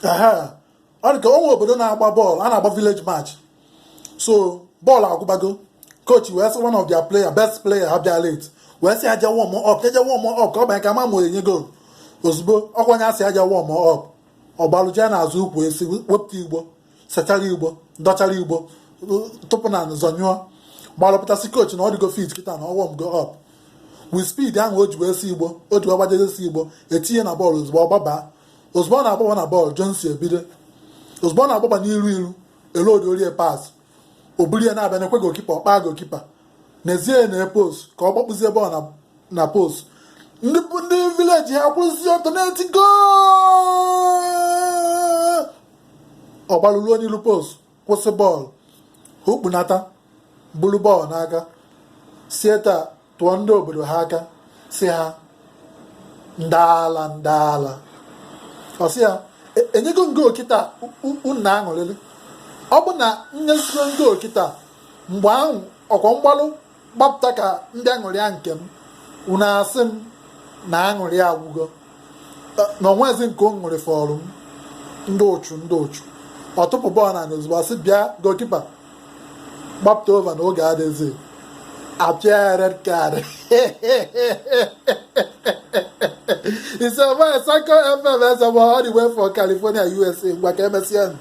Ehe, ọ dị ka o nwe obodo na-agba bọọlụ, a na-agba village match. So bọọlụ agwụbago, coach wee sị one of their player, best player ha bịa late, wee sị ya je warm up, je warm up ka ọ banye ka ma ma enye goal ozugbo. Ọkwa onye asị ya je warm up, ọ gbalụ jee n'azụ ukwu esi wepụta igbo, sachara igbo, dọchara igbo, tụpụ na zọnyụọ, gbalụpụtasị coach na ọ dịgo fit kịta na ọ warm go up with speed ahụ o ji wee si igbo, o ji wee gbajeze igbo, etinye na bọọlụ ozugbo, ọ gbaba. Ozugbo ọ na-agbaba na bọọlụ, Johnson ebido. Ozugbo ọ na-agbaba n'iru iru elodi orie pass, o buru ya na-abịa na-ekwe goalkeeper, ọ kpaa goalkeeper n'ezie na post ka ọ gbakpụzie bọọlụ na post. Ndị village ha kwụrụzi ọtọ na-eti goal. Ọ gbalụruo n'ilu post, kwụsị bọọlụ, hukpunata, buru bọọlụ n'aka, sie taa tụọ ndị obodo ha aka, si ha ndaala ndaala. Ọ sị ya enyego m goal kịta, unu na-aṅụrịrị. Ọ bụ na nyezigo goal kịta, mgbe ahụ ọkwa mgbalụ gbapụta ka ndị aṅụrịa nke m, unu asị m na aṅụrị agwụgo, na onwezi nke o ṅụrị fọrọ m. Ndị ụchụ, ndị ụchụ. Ọ tụpụ bọọlụ na ozugbo, asị bịa goalkeeper, gbapụta over na oge adịghịzi, apịa ya red card. It's a boy, Sanko FM, all the way from California, USA. Ngwa, ka emesịa.